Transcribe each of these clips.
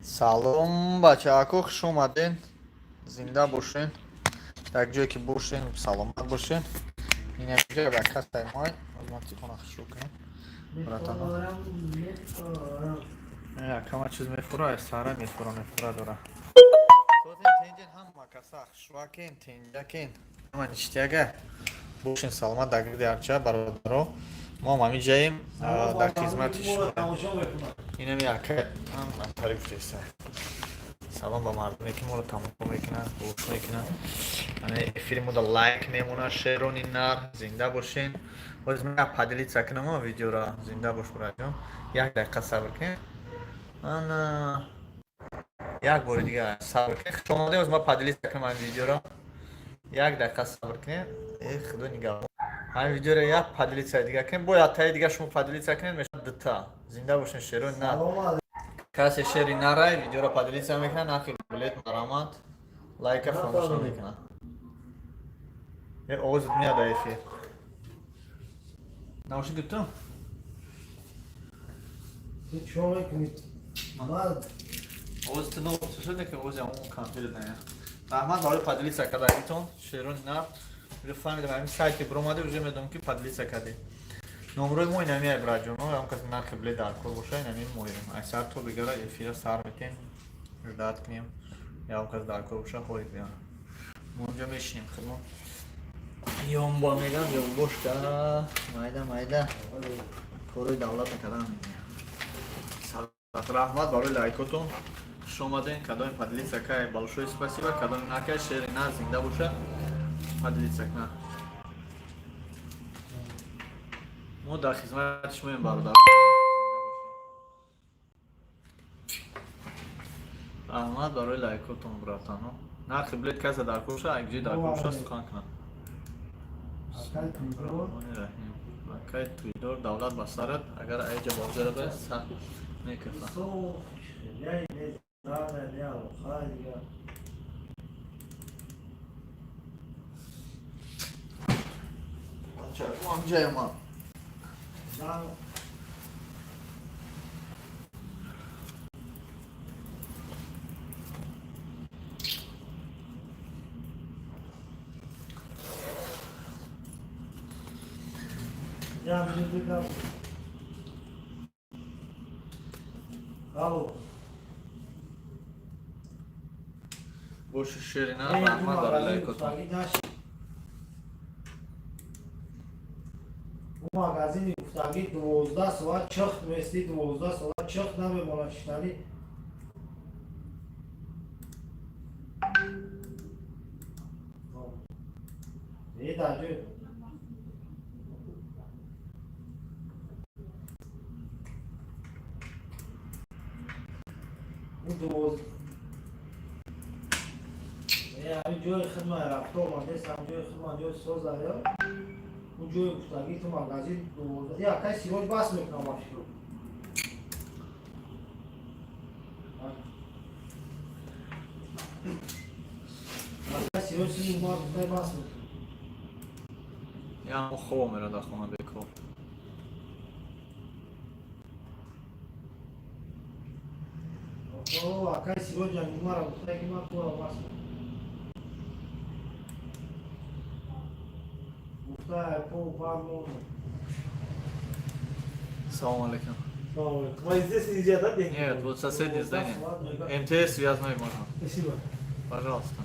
Салом, бачаако, хуш омаден, зинда бошен, як ҷое ки бошен, саломат бошен. Инҷа ба касай мой ман телефона хушрӯ кунам, братано. Кама чиз мефура, сара мефура, мефура дора. Созен, тенҷен, ҳама каса хушвакен, тенҷакен, ҳама ништяга бошен, саломат. Дар гирди арча, бародаро, мо ҳам ҳамин ҷаем, дар хизмати шумо. Инами яка тариф гуфтеста. Салом ба мардуме, ки моро тамошо мекунанд, гӯш мекунанд, ана эфири мода лайк мемонад. Шерони нар, зинда бошен. Боз ман поделиться кунам видеоро. Зинда бош, браҷон, як дақиқа сабр кунед. Ана, як бори дига сабр кунед. Хуш омадем. Боз ман поделиться кунам ҳамин видеоро, як дақиқа сабр кунед. Э, худо нигаҳбон. Ҳамин видеоро як поделиться дига кунед, бо яктаи дига шумо поделиться кунед, мешавад дута. Зинда бошен, шерони нар. Касе шери нарай, видеоро поделиться мекунад, нархи билет марамат, лайка фаромӯш намекунад. Э, овозат меяд дар эфир. Наушник гирифтам. Чо мекунӣ? Овози ту шуд, ки овози ҳамон компютер ная. Раҳмат барои поделиться кардагитон, шерони нар. Уже фаҳмидам, ҳамин сайти биромаде, уже медонам, ки поделиться кардед. Номрои мо инами ай, браҷоно, ҳам касе нархи билет дар кор боша, инами моем. Ай сар то бигара эфира сар метем, ждать кунем. Ям кас дар кор боша, хоҳед биён. Мо онҷо мешинем хидмо. Ёмбо мегам, ёмбошка, майда майда. Корои давлат накардан. Раҳмат барои лайкотон. Хуш омаден. Кадоми поделиться кай, большое спасибо. Кадоми накай, шери на, зинда боша. Поделиться кна. Мо дар хизмати шумоем, бародар. Раҳмат барои лайкотон, братано. Нархи билет касе дар кор ша, акҷи дар кор ша, сухан кунам. Акай Туйдор, давлат ба сарат, агар айҷа бозера ба сар мекафа. Ҷайма. Я мне. Алло. Боши, шерина, раҳмат барои лайкотон. Магазини гуфтагӣ 12 соат чиқ мести, 12 соат чиқ намемонад чиштанӣ. Е, дар ҷой ҳамин ҷои хидма рафта омадест, ҳамин ҷои хидма, ҷои соза ё он ҷои гуфтагӣ ту магазин 12 якай Сироҷ бас мекунам, ба фикру. Акай Сироҷ си ма гуфтай бас мекунам. Я хоб мера дар хона бекор. Акай Сироҷ мара гуфтай, ки ман туро бас мекунам. Гуфтай по пар мондам. Салом алейкум. Салам алейкум. А здесь нельзя, да, деньги? Нет, вот соседнее здание. МТС связной можно. Спасибо. Пожалуйста.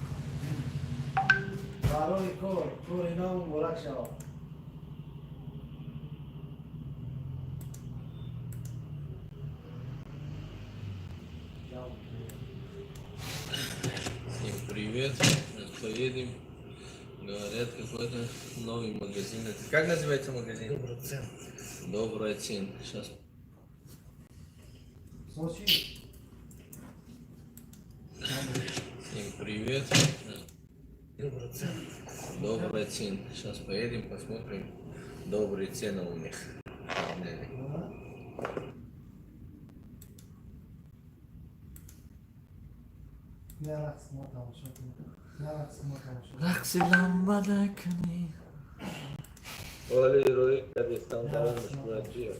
Барои кор, кори нав муборак шавад. Всем привет. Сейчас поедем. Говорят, какой-то новый магазин. Это как называется магазин? Добрый цен. Добрый цен. Сейчас. Сочи. Всем привет. Добрый цен. Добрый цен. Сейчас поедем, посмотрим. Добрые цены у них. Погнали. Не рақс ма тамошо кунем. Не рақс ма тамошо. Рақси ламбада кунӣ. Оли ролик кардистан тамом шуд.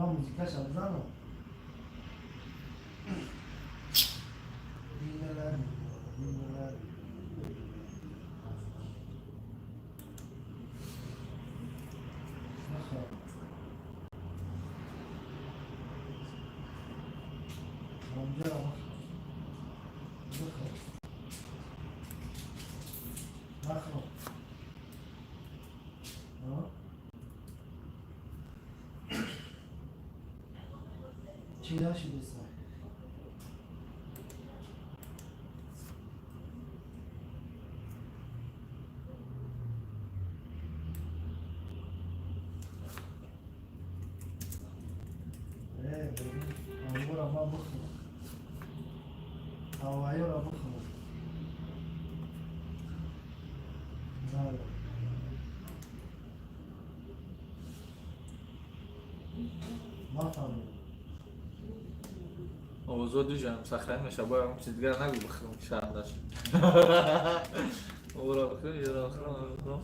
Ман музикаша бизанам. Чӣ нашидеса? Аввора ман бихӯрам. Авваёра бихӯрам. Нафаҳмидам. Овозо дуҷам сахрани меша, бояд он чиз дигар нагу, бихӯрам, шармдаш. Ора бихӯрам, ёра бихӯрам.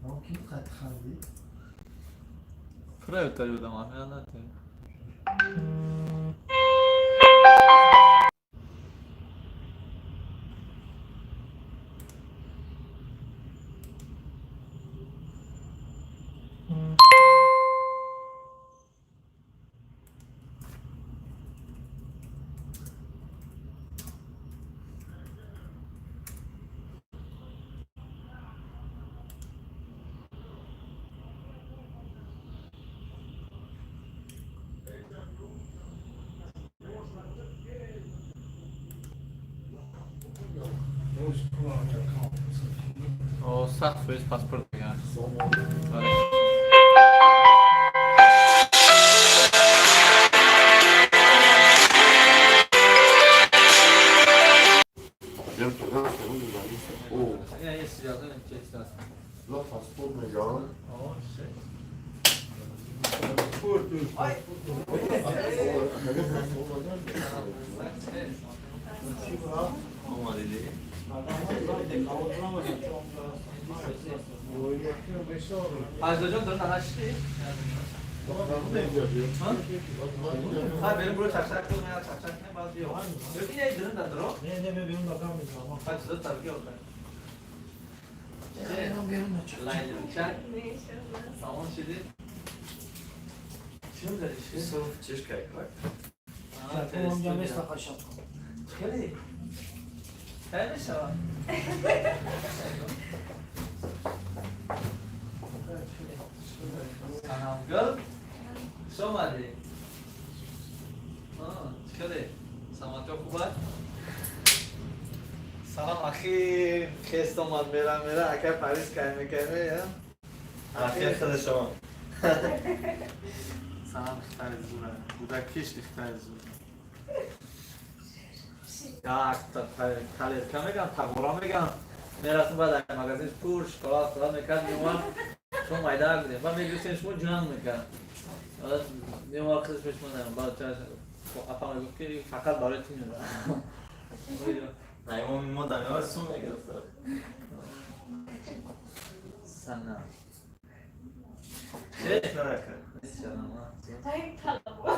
Овоз ки қад хандӣ? Пура ёдам аҳамият надиҳ. О, 100% паспорт дигар. Бале. Oh, Я есть связан, честно. la паспорт меган. О, все. Омадиди? Фарзоҷон, дор наҳашти? Ха, берем, бро, чакчак кун, я чакчак не баъд биё. Ё ки я дирин да дро? Не, не, мен берун дакам мезанам. Ха, чизо тарги охай. Лайличак. Салом шиди. Чӣ мезаниши? Чешкай, как? Онҷа места қашат. Хеле. Хеле мешавад. Салом, гул. Хуш омадӣ. Хеле. Саломатиё хуб аст? Салом, ахи, хест омад, мера мера, акай Париз кайме кайме, я? Ахи худи шумо. Салом, духтари зура. Кӯдакиш духтари зура. Як талерка мегам, тағора мегам. Мерасем, баъд ай магазин пур шоколад хӯрад мекард, меомад, шумо майда будем. Баъд мегирифтем, шумо ҷанг мекард. Баъд меомад худаш пеш ман, баъд апа мегуфт, ки фақат барои ту меорам. Аймон мо дамева сум мегирифта. Сана. Чеш нарака. Салом. Тай талабо.